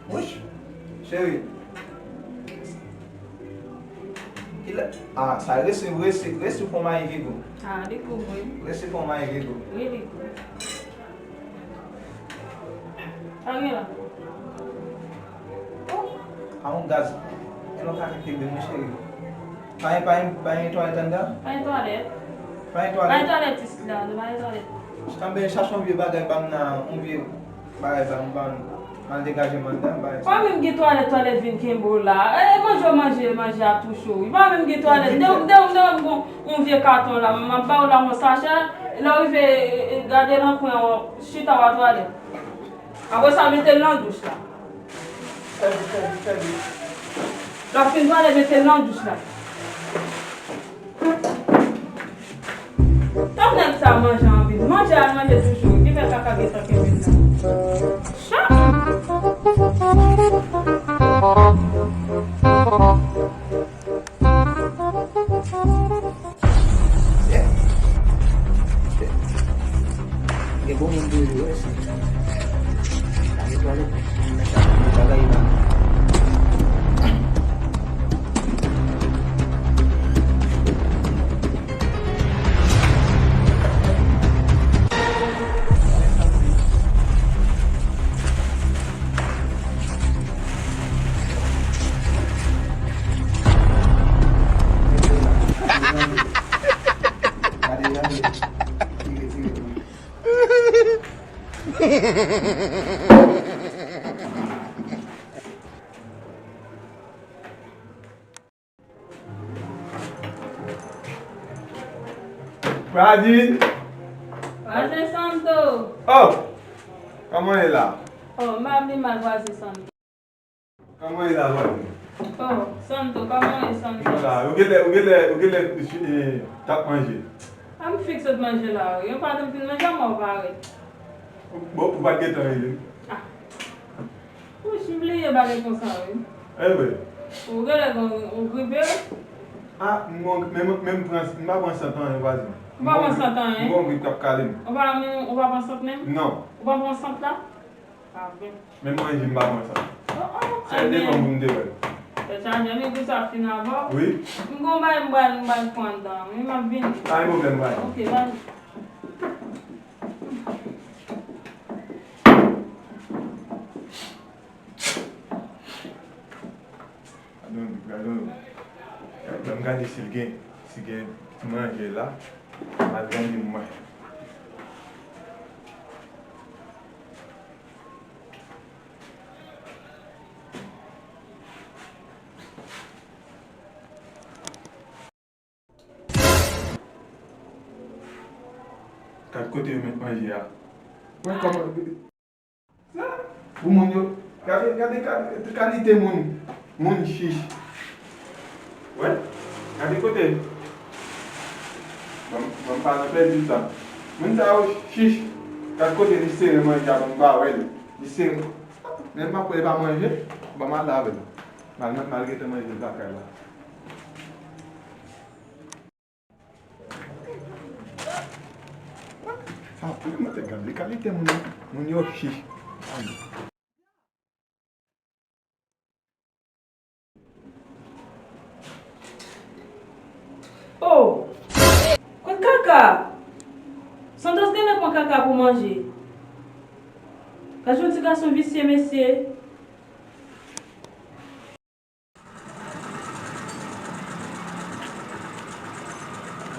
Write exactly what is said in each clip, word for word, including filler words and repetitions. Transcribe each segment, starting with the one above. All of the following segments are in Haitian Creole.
Wouch, cheri. Kilè? Ah, sa resi, resi, resi fon mayi ki gou. Ah, li gou, wi. Resi fon mayi ki gou. Wi, li gou. Sa gen la? Oh, a yon gaz. E non ka kenbe mwen, cheri. Pa gen, pa gen, pa gen twalèt anndan? Pa gen twalèt. Pa gen twalèt? Pa gen twalèt isi la, nou pa gen twalèt. Anben, chache yon vye bagay, ban m nan, yon vye bagay, ban m, ban m, m al degaje m anndan, m bay sa. Pa menm gen twalèt, twalèt vin kenbe w la. E, e manje w manje, manje a tou cho. Pa menm gen twalèt. Vin fè. De, de, de, de, yon, yon vye katon la, m ap ba w la yon sachè, lè w rive, e, e, gade nan kwen an, chita w a twalèt. Apre sa, mete l nan douch la. Fè vit, fè vit, fè vit. Lè w fin twalèt, mete l nan douch la. Tann nèg sa manje anpil. Manje al manje toujou. Ki fè kaka gentan kenbe l la. Chat! Gen bon moun toujou, wi, si. Pa gen twalèt, moun nan ka fè bagay la. Vwazin! Vwazen Santo! Oh! Kòman w ye la? Oh, m pa vle mal, vwazen Santo. Kòman w ye la, vwazen? Oh, Santo, kòman w ye, Santo? M la, ou genlè, ou genlè, ou genlè, eh, t ap manje. A m fèk sot manje la, wi. Yon pa t fin manje, m wè w parèt. Bon, ou pa t gentan rele m? Ah. Wouch, m bliye bagay konsa, wi. Anyway. Ou genlè gon, ou gripe, wi. Ah, m gon, men, men m pran, m pa pran sant anyen, vwazen. Ou pa pran sant anyen? M gon grip k ap kale m. Ou pa, ou pa pran sant menm? Non. Ou pa pran sant la? Ah, bon. Menm manje, m pa pran sant. Oh, oh, sa te devan pou m te wè. Tèt chaje, men kou sa fin avè w. Wi. M gon bagay m pral, m pral pran anndan, wi, m ap vini. Pa gen pwoblèm, vwazen. Ok, vwazen. Gade yon, gade yon. Ban m gade si l gen, si gen ti manje la. M al gade mwen. Gad kote yo met manje a. Wè kòman. Sa, pou moun yo, gade, gade, gade kalite moun, moun chich. Wè, gade kote. Ban m, ban m pa nan pèdi sa. Moun sa yo chich. Gad kote li sere manje a, ban m pa wè li. Li sere. Men m pa kwè li pa manje. Ban m ale avè l. M al, m al gentan manje l lakay la. Sa pou mwen te gade kalite moun, moun yo chich. Oh! Kot kaka? Santos genlè pran kaka pou manje. Gad yon ti gason visye, mesye.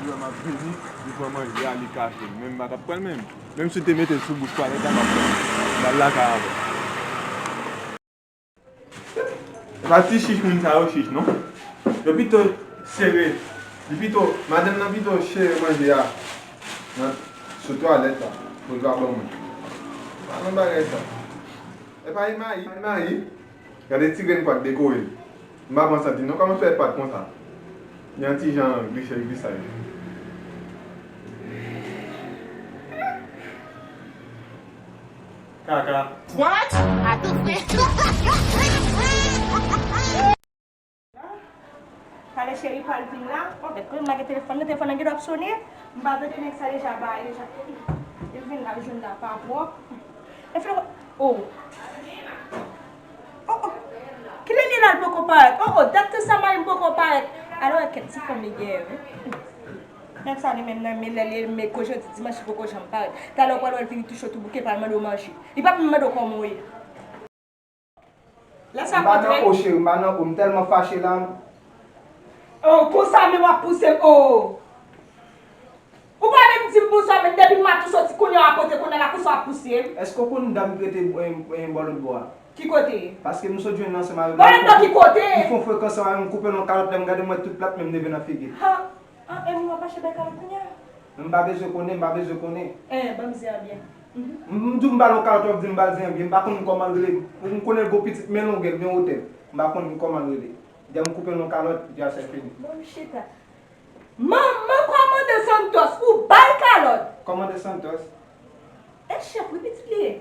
Li wè m ap vini, li pran manje a, li kache l. Men m pa t ap pran l menm. Menm si w te mete l sou bouch twalèt la, m ap pran l. M al lakay avè l. E pa ti chich moun sa yo chich, non. Yo pito sere, li pito, madanm nan pito sere manje a nan, sou twalèt la, pou l pa ban mwen. Pa nan bagay sa. E pa Emayi, Emayi. Gade ti grenn pat dekore. M pa pran santi non, kòman fè pat konsa? Li yon ti jan glise, glisay. Kaka. What? Atoufe. Talè cheri pral vin la. Bon, bèt kouzen m lage telefòn nan, telefòn nan gen dwa ap sone. M pa tande nèg sa deja ba, deja. Li vin la, jwenn la pa pwòp. E fè, oh. Al poko parèt. Oh, oh, dat tan sa mari m poko parèt. Alò, kèt ti fanm li genyen, wi. Nèg sa li menm nan, men lè li, men ko jodi dimanch li poko janm parèt. Talè w pral wè l vini tou cho tou bouke, pral mande w manje. Li p ap menm mande w kòman w ye. Lè sa kontre. M pa nan o, cheri, m pa nan o, m tèlman fache la. Oh, konsa menm w ap pouse m, oh. Ou pa menm di m bonswa, men depi m matou soti kounye a w ap pote kounye a la, konsa w ap pouse m. Èske w konn dam ki rete, eh, eh, bò lòt bò a? Ki kote? Paske m sot jwenn nan se mari m. Bò lòt bò ki kote? Li fè yon frekans ansanm avè m, koupe l yon kalòt, lè m gade m wè tout plat men m leve nan figi l. Ha! Ah, e moun w ap mache bay kalòt kounye a? M pa bezwen konnen, m pa bezwen konnen. Eh, ban m zen an byen. Mhm. M, m di w m ba l yon kalòt, w ap di m ba l zen an byen. M pa konn kòman l rele. M konnen l gon pitit men longè l, men wotè l. M pa konn kòman l rele. Deja m koupe l yon kalòt, deja se fini. Ban m chita. Manman kòmandan Santos, ou bay kalòt. Kòmandan Santos? E chèf wi pitit li ye.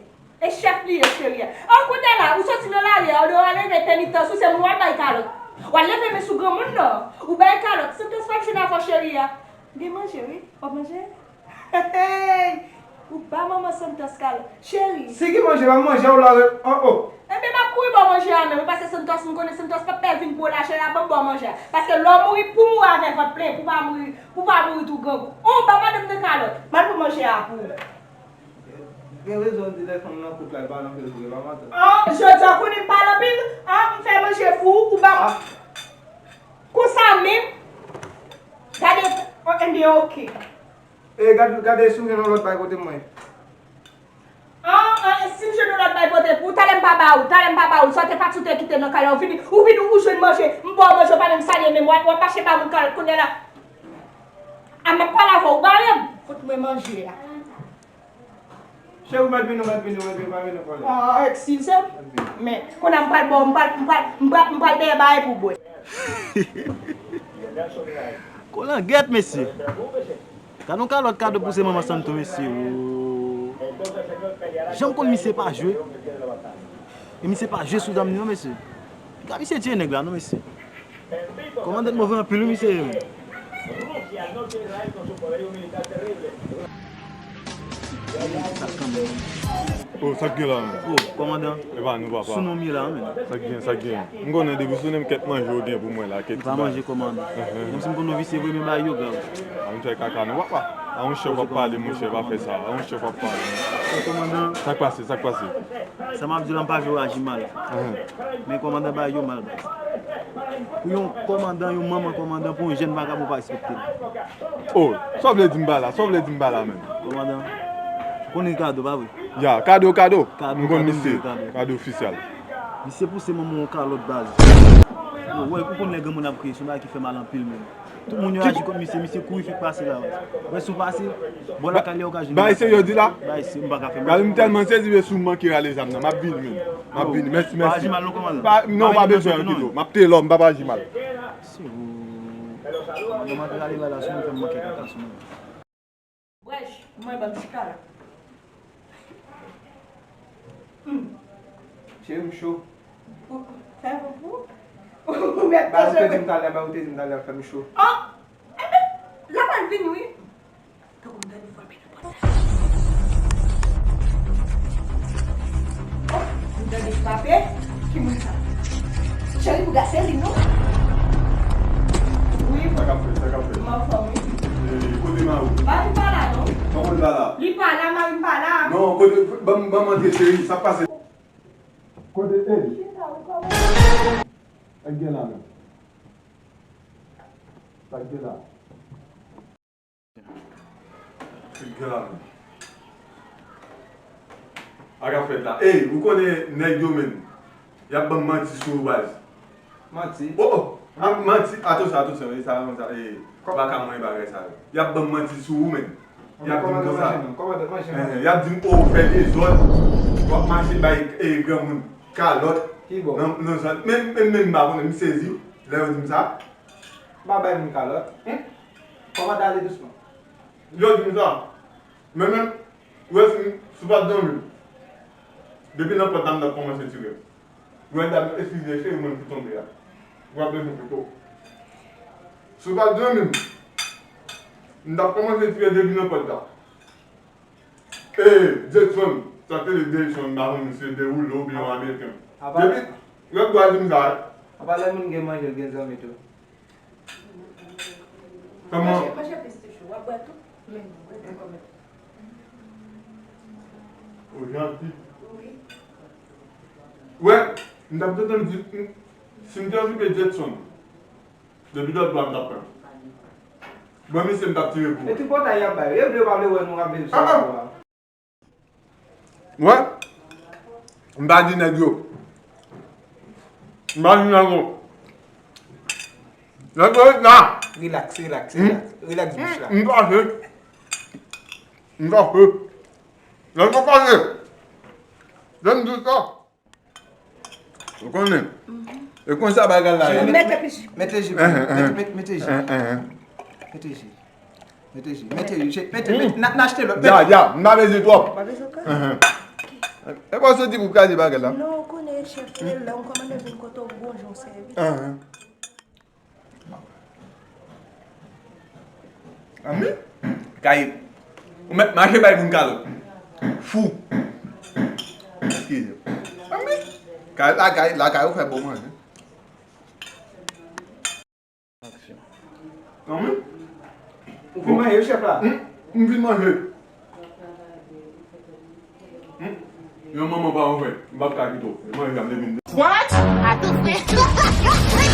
E chèf li ye cheri a. An kounye a la, ou soti nan lari a, ou dwe al leve penitans ou, se moun w al bay kalòt. W al leve men sou granmoun nan, ou bay kalòt. Santos pa jwenn avè w cheri a. Gen manje wi. W ap manje? Hey! Ou ba manman Santos kalòt. Cheri. Si gen manje, m ap manje, ou la, oh, oh. Enben, m ap kouri ba w manje a menm, paske Santos, m konnen Santos p ap pè vin pou w la, cheri a, ban m ba w manje a. Paske lè w mouri, pou w mouri avè vant plen, pou w pa mouri, pou w pa mouri tou grangou. Oh, ba madanm nan kalòt. M al pran manje a pou ou. Gen rezon w di lè fanm nan koup la, l pale anpil vre, pa madanm. Oh, jodi a w konnen m pale anpil? Ah, m fè manje pou ou, ou ba m. Ah. Konsa menm? Gade, oh, enben, oke. E gade, gade si w jwenn yon lòt bay kote mwen. Ah, ah, e si m jwenn yon lòt bay pote pou ou, talè m pa ba ou, talè m pa ba ou, sa w te pati w te kite nan kay la, ou vini, ou vini, ou jwenn manje, m ba w manje, w pa menm salye menm, w ap, w ap mache ba moun kalòt kounye a la. A, m ap pale avè w, ou bare m, fout mwen manje a. Cheri, ou mèt vini, ou mèt vini, ou mèt vini, pa vin nan kòlè. Ah, eskize m. Men, kounye a m pral ba w, m pral, m pral, m pral, m pral dèyè bagay pou w bwè. Kolangèt, mesye. Gad yon kalòt kado pou se manman Santo, mesye. Woo. Jan m konn misye pa jwe. E misye pa jwe sou dam li non, mesye. Gad misye tiye nèg la non, mesye. Kòmandan move anpil wi, misye ye, men. Oh, sa k gen la menm? Oh, kòmandan. E pa nou, papa. Sou non m ye la, men. Sa k gen, sa k gen? M konnen depi sou non m kèt manje ou gen pou mwen la, kèt ti bagay. M pa manje, kòmandan. Menm si m konn nou visye vre, men bagay yo grav. A, m fè kaka non, papa. A yon chèf w ap pale, monchè, pa fè sa. A yon chèf w ap pale. Kòmandan. Sa k pase, sa k pase? Sa m ap di w la, m pa vle w aji mal. Men kòmandan, bagay yo mal, baz. Pou yon kòmandan, yon manman kòmandan, pou yon jèn vagabon pa respekte l. Oh, sa w vle di m pa la, sa w vle di m pa la menm? Kòmandan, ou konnen kado, pa vre? Ya, kado, kado. M konn misye. Kado ofisyal. Misye pouse manman yon kalòt, baz. Yo, wè, ou konn lè granmoun ap kriye, se yon bagay ki fè mal anpil menm. Tout moun yo aji kont misye, misye kouri fèk pase la. Wè si w pase, bò lakay li a ou ka jwenn. Bagay serye w di la? Bagay serye, m pa ka fè. Gade m tèlman sezi, men si w manke rale zam nan, m ap vini menm. M ap vini. Mèsi, mèsi. Pa aji mal non, kòmandan. Non, pa bezwen, kite w. M ap teyè lò, m p ap aji mal. Si w manke rale la, la, si w fè m manke kaka sou mwen. Brèch, mwen ban m chita la. Hmm. Cheri, m cho. Ou fè poupou? Ou mèt pase. Ba ou te di m talè, ba ou te di m talè, fè m cho. Oh! Enben, l ap al vini wi. Tankou m tande frape nan pòt la. Oh, m tande frape. Ki moun sa? Cheri, bouga se li non. Wi. Sa k ap fèt, sa k ap fèt? M anfòm wi. Eh, kote mari w? Mari m pa la non. Kòman l pa la? Li pa la, mari m pa la. Non, kote, ban m, ban m antre cheri, sa k pase? Kote, eh. Sa k gen la menm? Sa k gen la? Figi la menm. Sa k ap fèt la? Ey, ou konnen nèg yo menm. Y ap ban m manti sou ou baz. Manti? Oh, oh! Ap manti. Atansyon, atansyon, e sa, sa, e, ou pa ka manyen bagay sa yo. Y ap ban m manti sou ou menm. Y ap di m konsa. Kòmandan manje non, kòmandan manje non. Y ap di m, oh, ou fè dezòd. W ap mache bay, e, granmoun kalòt. Ki bò? Nan, nan zòn. Men, men, men m pa konnen, m sezi lè yo di m sa. M pa bay moun kalòt. Kòmandan ale dousman. Yo di m sa. Men menm, ou wè si, si w pa t dòmi, depi nan pòt la m t ap kòmanse tire. Ou wè dam, eskize, cheri mwen ki tonbe a. Ou ap bezwen foto. Si w pa t dòmi, m t ap kòmanse tire depi nan pòt la. E, Jason, sa te le Jason, m pa konn si se de Woulo oubyen yon Ameriken. Depi, lòt bò a di m sa, Apa lè moun gen manje, l gen zanmi tou. Kòman? Manje, manje plis toujou. W ap bwè tou. Men, rete kòmèt. Ou janti. Wi. Wè, m t ap tann di, si m te okipe Jetson, depi lòt bwa m t ap pran. Bon, misye m t ap tire pou. E tripotay y ap bay. Yo vle yo pa vle wè nou ap viv sou lakou a. Wè. M pa di nèg yo. M pa di nèg yo. Nèg yo ret la. Relax, relax, relax. Relax bouch la. M fache. M fache. Nèg yo fache. Lè m di sa. Ou konnen. E konsa bagay la ye. Mete ji. Mete ji. Mete ji. Mete ji. Mete ji, mete ji, mete, mete, n a achte lòt. Ya, ya, m pa bezwen twòp. Pa bezwen twòp? E pa w soti pou w kraze bagay la. Non, ou konnen, chèf, lè yon kòmandè vin kote w, gon jan w sèvi. Anmwey. Kay, ou mèt mache bay moun kalòt. Fou. Eskize. Anmwey. Kay, lakay, lakay ou fè bon manje. Aksyon. Anmwey. Ou fin manje, chèf la? M fin manje. Yon manman pa yon frè, m p ap ka kite w. Manje a m te vin. What? À tout prix.